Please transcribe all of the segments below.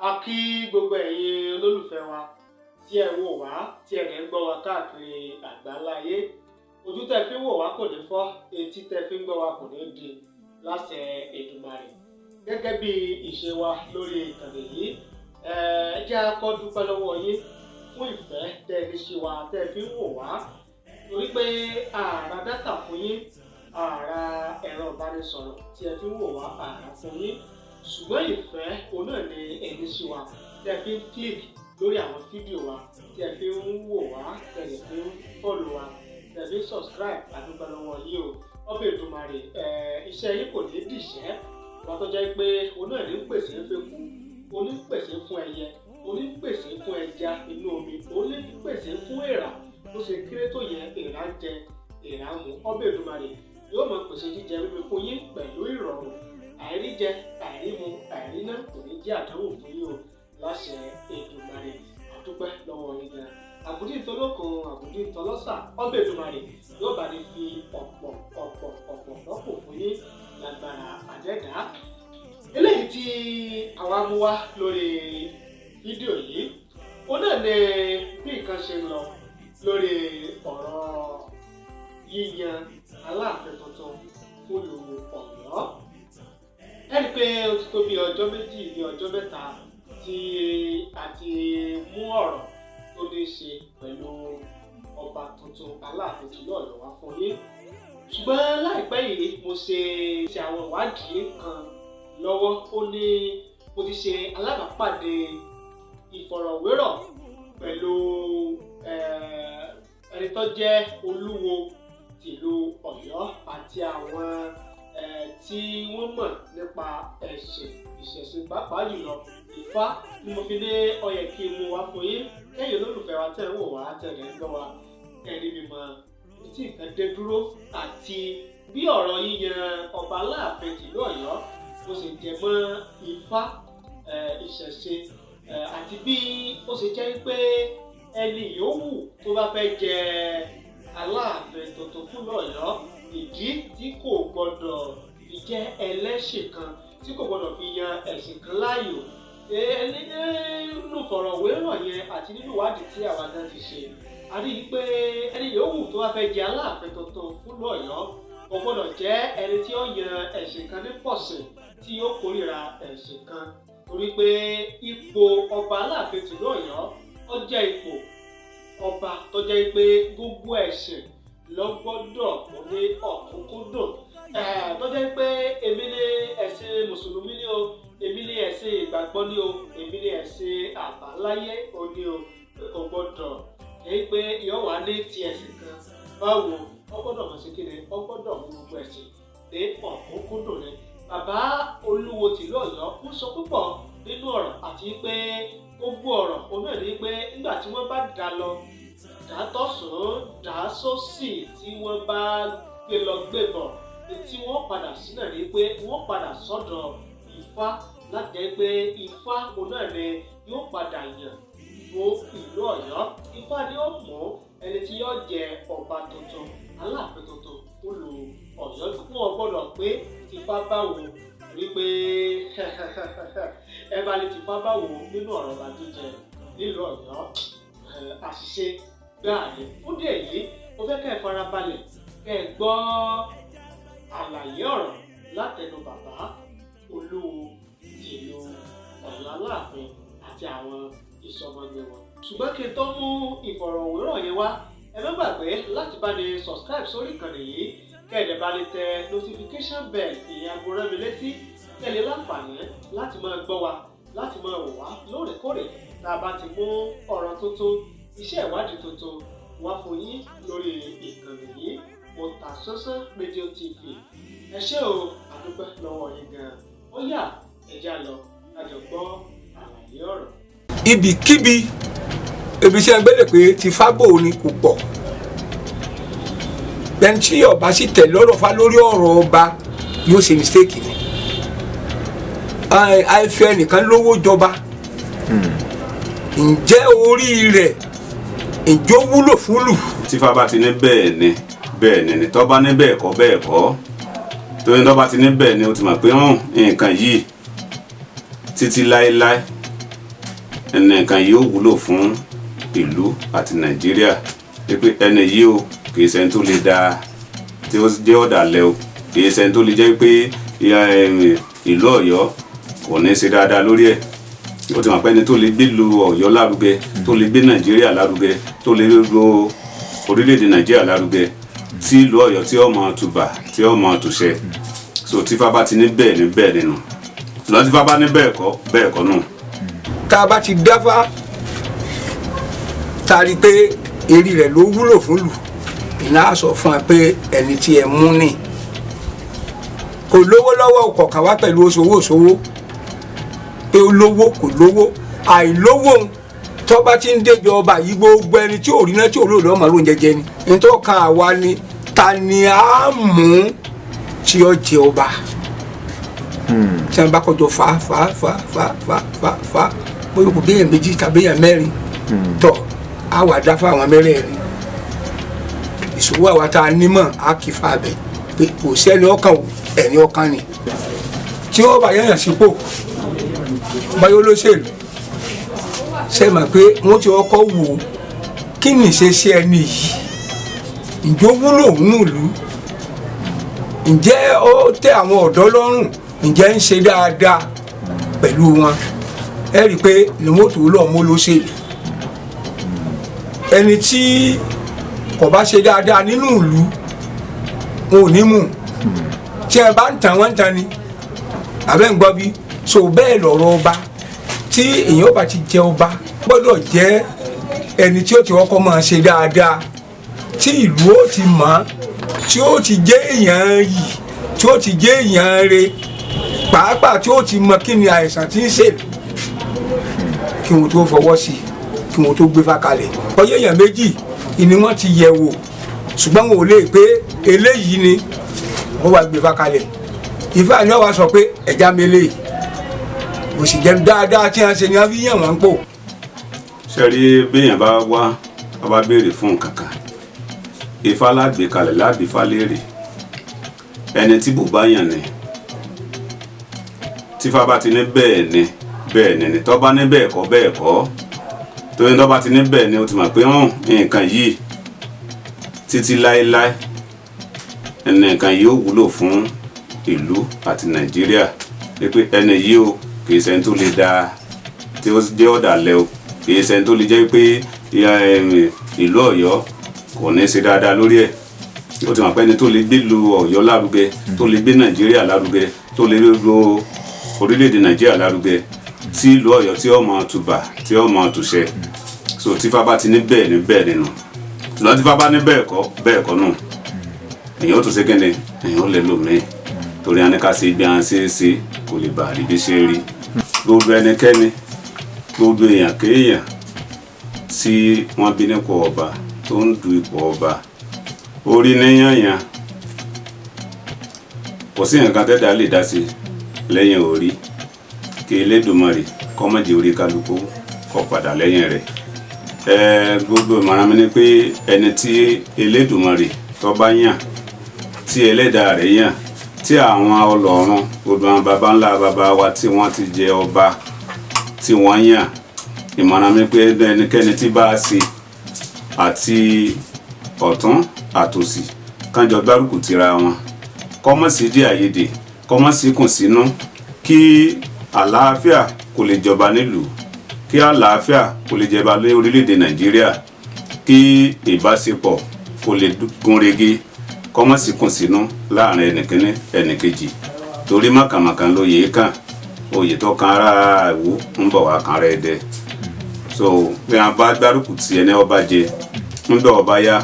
A kí gbogbo ẹ̀yin olólùfẹ́ wa tí ẹ wò wá, tí ẹ dẹ̀ ń gbọ́ wa káàkiri àgbáláyé. Ojú tẹ́ fi ń wò wá kò ní fọ́, etí tẹ́ fi ń gbọ́ wa kò ní di láṣẹ Èdùmàrè. Gẹ́gẹ́ bí ìṣe wa lórí ìkànnì yìí, ẹ jẹ́ á kọ́ dúpẹ́ lọ́wọ́ yín fún ìfẹ́ tẹ́ ẹ ní sí wa, tẹ́ ẹ fi ń wò wá, torí pé ààrà data fún yín, ààrà ẹ̀rọ ìbánisọ̀rọ̀ tí ẹ fi ń wò wá ààrà fún yín, ṣùgbọ́n ìfẹ́ òun náà ni ẹni sí wa tẹ́ ẹ fi ń click lórí àwọn fídíò wa, tí ẹ fi ń wò wá, tẹ́ ẹ fi ń follow wa, tẹ́ ẹ fi ń subscribe. Àdúgbò lọ́wọ́ yìí o. Ọbẹ̀ Èdùmàrè, iṣẹ́ yín kò ní dìṣẹ́. Wọ́n tó jẹ́ pé òun náà ní ń pèsè fẹ́ku, òun ní ń pèsè fún ẹyẹ, òun ní ń pèsè fún ẹja inú omi, òun ní ń pèsè fún èèrà. Bó ṣe kéré tó yẹn, èèrà ń jẹ, èèrà ń mu. Ọbẹ̀ Èdùmàrè yóò máa pèsè jíjẹ mímu fún yín pẹ̀lú ìrọ̀rùn. Àìríjẹ, àìrímu, àìríná kò ní jẹ́ àdánwò fún yín o láṣẹ Èdùmàrè. Àdúpẹ́ lọ́wọ́ yín gan. Àbúdí ìtọ́lọ́kan, àbúdí ìtọ́lọ́sà, ọbẹ̀ Èdùmàrè yóò bá ní fi ọ̀pọ̀ ọ̀pọ̀ ọ̀pọ̀ rọ́pò fún yín lágbára àjẹ́dá. Eléyìí tí àwa mú wá lórí fídíò yìí, ó náà ní bí nǹkan ṣe ń lọ lórí ọ̀rọ̀ yíyan Aláàfin tuntun fúnlùú Ọ̀yọ́. Ẹ rí i pé ó ti tó bí ọjọ́ 2 bí ọjọ́ 3 tí a ti mú ọ̀rọ̀ tó ní í ṣe pẹ̀lú ọba tuntun, Aláàfin tìlú Ọ̀yọ́ wá fún yín, ṣùgbọ́n láìpẹ́ yìí mo ṣe àwọn ìwádìí kan lọ́wọ́. Ó ní mo ti ṣe alábàápàdé ìfọ̀rọ̀wérọ̀ pẹ̀lú ẹni tó jẹ́ olúwo tìlú Ọ̀yọ́ àti àwọn tí wọ́n mọ̀ nípa ẹ̀sìn ìṣẹ̀ṣe, pàápàá jùlọ Ifá, ni mo fi ní ó yẹ kí n mú wá fún yín, kẹ́yìn olólùfẹ́ wa tẹ̀ ń wò wá, tẹ̀ ń gbọ́ wa, kẹ́rin mi mọ ibi tí nǹkan dé dúró àti bí ọ̀rọ̀ yíyan ọba Aláàfin tìlú Ọ̀yọ́ bó ṣe jẹ mọ́ Ifá, ìṣẹ̀ṣe, àti bí ó ṣe jẹ́ pé ẹni yòówù tó bá fẹ́ jẹ Aláàfin tuntun fún Ọ̀yọ́, ìdí tí kò gbọdọ̀ fi jẹ́ ẹlẹ́sìn kan, tí kò gbọdọ̀ fi yan ẹ̀sìn kan láàyò. Nínú ìfọ̀rọ̀wérọ̀ yẹn àti nínú ìwádìí tí àwa gan ti ṣe, a rí i pé ẹni yòówù tó bá fẹ́ jẹ Aláàfin tuntun fún Ọ̀yọ́ kò gbọdọ̀ jẹ́ ẹni tí ó yan ẹ̀sìn kan ní pọ̀sìn, tí ó kórìíra ẹ̀sìn kan, torí pé ipò ọba Aláàfin tìlú Ọ̀yọ́, ó jẹ́ ipò ọba tó jẹ́ pé gbogbo ẹ̀sìn ló gbọ́dọ̀ mú ní ọ̀kúnkúndùn, tó jẹ́ pé èmi ní ẹ̀sìn mùsùlùmí ni o, èmi ní ẹ̀sìn ìgbàgbọ́ ni o, èmi ní ẹ̀sìn àbáláyé o ní o, kò gbọ́dọ̀ èyí pé yóò wá ní ti ẹ̀sìn kan báwo. Ó gbọ́dọ̀ mọ̀ sí kíni, ó gbọ́dọ̀ mú gbogbo ẹ̀sìn ní ọ̀kúnkúndùn ni. Bàbá olúwo tìlú Ọ̀yọ́ ń sọ púpọ̀ nínú ọ̀rọ̀, àti pé gbogbo ọ̀rọ̀ òun náà ní pé nígbà tí wọ́n bá dá lọ, dá tọ̀sán, dá sósì, tí wọ́n bá gbé lọ gbé bọ̀, tí wọ́n padà sí náà ní pé wọ́n padà sọ́dọ̀ Ifá, láti jẹ́ pé Ifá òun náà ni yóò padà yàn fún ìlú Ọ̀yọ́. Ifá ni ó mú ẹni tí yóò jẹ ọba tuntun, Aláàfin tuntun fúnlùú Ọ̀yọ́. Fún ọ gbọ́dọ̀ pé tìfá báwo rí pé ẹ bá lè tìfá báwo nínú ọ̀rọ̀ ọba jíjẹ nílùú Ọ̀yọ́, àṣìṣe gbáà ni. Fún díẹ̀ yìí, mo fẹ́ kẹ́ ẹ farabalẹ̀ kẹ́ ẹ gbọ́ àlàyé ọ̀rọ̀ látẹnu bàbá olúwo tìlú Ọ̀yọ́ Aláàfin àti àwọn ìsọmọgbé wọn. Ṣùgbọ́n kí n tó mú ìfọ̀rọ̀wérọ̀ yẹn wá, ẹ má gbàgbé láti bá ní subscribe sórí ìkànnì yìí, kẹ́ẹ̀dẹ̀ bá lè tẹ notification bell, ìyẹn aago rán mi létí, kẹ́lẹ́ láǹfààní láti máa gbọ́ wa, láti máa wò wá lóòrèkóòrè tá a bá ti mú ọ̀rọ̀ tuntun, iṣẹ́ ìwádìí tuntun wá fún yín lórí ìkànnì yìí, Otasansan rédíò TV. Ẹ ṣé o, àdúpẹ́ lọ́wọ́ yín gan-an. Ó yá, ẹ já lọ kájọ gbọ́ àlàyé ọ̀rọ̀. Ibikíbi ebi tí a gbẹ́dẹ̀ pé ti fábò ni kò pọ̀. Ẹni tí ọba sì tẹ̀ lọ́rọ̀ fa lórí ọ̀rọ̀ ọba yóò ṣe mistake ni. Àìfẹ́ nìkan lówó jọba, ǹjẹ́ orí rẹ̀ ǹjọ́ wúlò fúlù? Tífá bá ti ní bẹ́ẹ̀ ni, bẹ́ẹ̀ ni ni. Tọ́ba ní bẹ́ẹ̀ kọ́, bẹ́ẹ̀ kọ́. Torí tọ́ba ti ní bẹ́ẹ̀ ni, ó ti mọ̀ pé hàn nǹkan yìí títí láéláé. Ẹni nǹkan yìí ó wúlò fún ìlú àti Nàìjíríà, pé ẹni yìí o kì í ṣẹni tó lè da tí ó jẹ́ ọ̀dàlẹ̀ o, kì í ṣẹni tó lè jẹ́ pé ìlú Ọ̀yọ́ kò ní í ṣe dáadáa lórí ẹ̀. Ó ti mọ̀ pé ẹni tó lè gbé lu Ọ̀yọ́ lárugẹ, tó lè gbé Nàìjíríà lárugẹ, tó lè lo orílẹ̀-èdè Nàìjíríà lárugẹ, tí ìlú Ọ̀yọ́ tí ó máa tùbà, tí ó máa tùṣẹ. So tífá bá ti ní bẹ́ẹ̀ ní bẹ́ẹ̀ nínú, ṣùgbọ́n tífá bá ní bẹ́ẹ̀ kọ́, bẹ́ẹ̀ kọ́ nù. Tá a bá ti dáfá, tá a rí i pé eré rẹ̀ ló wúlò fún lù, ìná á sọ fún wa pé ẹni tí ẹ mú ni kò lówó lọ́wọ́, kọ̀ọ̀kan wá pẹ̀lú oṣòwò òṣòwò pé ó lówó kò lówó, àìlówó ń tọ́ba ti ń débi ọba yìí, gbogbo ẹni tí ò rí náà tí ò lóòlù ọmọ ló ń jẹjẹ ni. Nítorí kan àwa ni ta ni a mú tí ó jẹ ọba, tí wọn bá kọjọ fa fa fa fa fa fa fa, bóyá kò béèyàn méjì tàbí èèyàn mẹ́rin tọ, á wà dá fáwọn mẹ́rẹ̀ẹ̀rin. Ìṣòwò àwa tá a nímọ̀ á kì í fa abẹ pé kò sẹ́ni ọkàn o, ẹni ọkàn ni tí wọ́n bá yẹ̀yàn sípò, báyọ̀ olóṣèlú ṣe mọ̀ pé wọ́n ti ọkọ̀ wò ó, kí ni ìṣesí ẹni yìí, ǹjẹ́ ó wúlò nínú ìlú, ǹjẹ́ ó tẹ́ àwọn ọ̀dọ́ lọ́rùn, ǹjẹ́ ń ṣe dáadáa pẹ̀lú wọn. Ẹ rí i pé ni wọ́n tó lọ́ọ́ mú olóṣèlú. Ẹni tí kò bá ṣe dáadáa nínú ìlú, wọn ò ní mú. Tí ẹ bá ń tàn wọ́n ń tàn ni àbẹ́ ń gbọ́ bí. So bẹ́ẹ̀ lọ̀rọ̀ ọba, tí èèyàn bá ti jẹ ọba, gbọ́dọ̀ jẹ́ ẹni tí ó ti kọ́kọ́ máa ṣe dáadáa, tí ìlú ó ti mọ̀, tí ó ti jẹ́ èèyàn yìí, tí ó ti jẹ́ èèyàn re pàápàá, tí ó ti mọ kí ni àìsàn tí ń ṣe, kí wọn tó fọwọ́ sí i, kí wọn tó gbé fákalẹ̀. Ọyẹ́ èèyàn méjì ni wọ́n ti yẹ̀ wò, ṣùgbọ́n wọn ò lè pé eléyìí ni wọ́n wá gbé fákalẹ̀. Ifá ni wọ́n wá sọ pé ẹ̀já mele kò sì jẹ́ dáadáa tí wọ́n ṣe ni wọ́n fi yàn wọ́n pò. Ṣe rí, béèyàn bá wá, wọ́n bá béèrè fún nǹkan kan, Ifá lágbè kalẹ̀ lábí Ifá léèrè ẹni tí bò bá yàn ni. Tífá bá ti ní bẹ́ẹ̀ ni bẹ́ẹ̀ ni ni, tọ́ bá ní bẹ́ẹ̀ kọ́, bẹ́ẹ̀ kọ́. Torí tọ́ bá ti ní bẹ́ẹ̀ ni, ó ti mọ̀ pé hàn nǹkan yìí títí láéláé ẹni nǹkan yìí ó wúlò fún ìlú àti Nàìjíríà, pé ẹni yìí o kì í ṣẹni tó lè da tí ó jẹ́ ọ̀dàlẹ̀ o, kì í ṣẹni tó lè jẹ́ pé ìlú Ọ̀yọ́ kò ní í ṣe dáadáa lórí ẹ̀. Ó ti mọ̀ pé ẹni tó lè gbé lu Ọ̀yọ́ lárugẹ, tó lè gbé Nàìjíríà lárugẹ, tó lè lo orílẹ̀-èdè Nàìjíríà lárugẹ, tí ìlú Ọ̀yọ́ tí ó máa tùbà, tí ó máa tùṣẹ. So tífá bá ti ní bẹ́ẹ̀ ní bẹ́ẹ̀ nínú, ṣùgbọ́n tífá bá ní bẹ́ẹ̀ kọ́, bẹ́ẹ̀ kọ́ nù, èèyàn ó tún ṣe kíni, èèyàn ó lè lò mí, torí a ní ká ṣe bí a ṣe é ṣe kò lè bà rí bí ṣe rí. Gbogbo ẹnikẹ́ni, gbogbo èèyàn kéèyàn tí wọ́n bí nípò ọba, tó ń du ipò ọba, orí níyànyàn, kò sí nǹkan tẹ́dá lè dá sí lẹ́yìn orí. Kí Elédùmarè kó má jẹ́ orí kálukú kó padà lẹ́yìn rẹ̀. Ẹ gbogbo ìmọ̀ràn mi ni pé ẹni tí Elédùmarè tó bá yàn, tí ẹlẹ́dàá rẹ̀ yàn, tí àwọn ọlọ́run, gbogbo àwọn baba ńlá baba wa tí wọ́n ti jẹ ọba tí wọ́n yàn, ìmọ̀ràn mi pé ẹnikẹ́ni tí bá a ṣe àti ọ̀tún àtòsì kánjọ gbárùkù tira wọn, kọ́mọ̀ sí dí àyèdè, kọ́mọ̀ sí kùn sínú, kí àlàáfíà kó lè jọba nílùú, kí àlàáfíà kó lè jọba ní orílẹ̀-èdè Nàìjíríà, kí ìbáṣepọ̀ kó lè gúnrégé, kọ́mọ̀ sí kùn sínú láàrin ẹnìkíní ẹnìkejì, torí màkàmàkà lóye kàn, oyè tó kan ara Ìwó ń bọ̀ wá kan ara Ẹdẹ. So bí wọn bá gbárùkù tí ẹni ọba jẹ ńgbà ọba yá,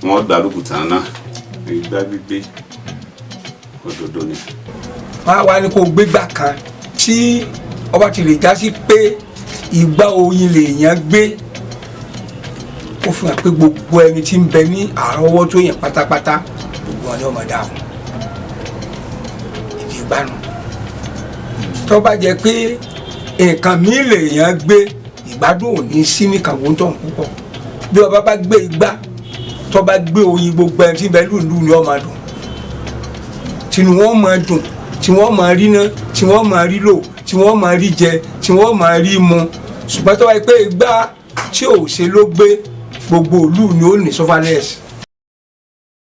wọn gbárùkù tán náà. Ìgbà gbígbé òdodo ni. Wọ́n á wá ní kó gbégbá kan tí ọba ti lè já sí pé ìgbà oyin lèèyàn gbé, ó fi hàn pé gbogbo ẹni tí ń bẹ ní àrọ́wọ́tó yẹn pátápátá, gbogbo wọn ni ọmọ dáa fún ìdí ìgbanu. Tó bá jẹ́ pé nǹkan míì lèèyàn gbé, ìgbádùn ò ní sí ní kàwé tó ń púpọ̀. Bí ọba bá gbé igbá, tó bá gbé oyin, gbogbo ẹni tí ń bẹ lùlù ni ó máa dùn, tinú wọn máa dùn, tí wọ́n máa rí ná, tí wọ́n máa rí lò, tí wọ́n máa rí jẹ, tí wọ́n máa rí mu. Ṣùgbọ́n tó wáyé pé igbá tí ò ṣe ló gbé, gbogbo ìlú ni ó ní surveillance.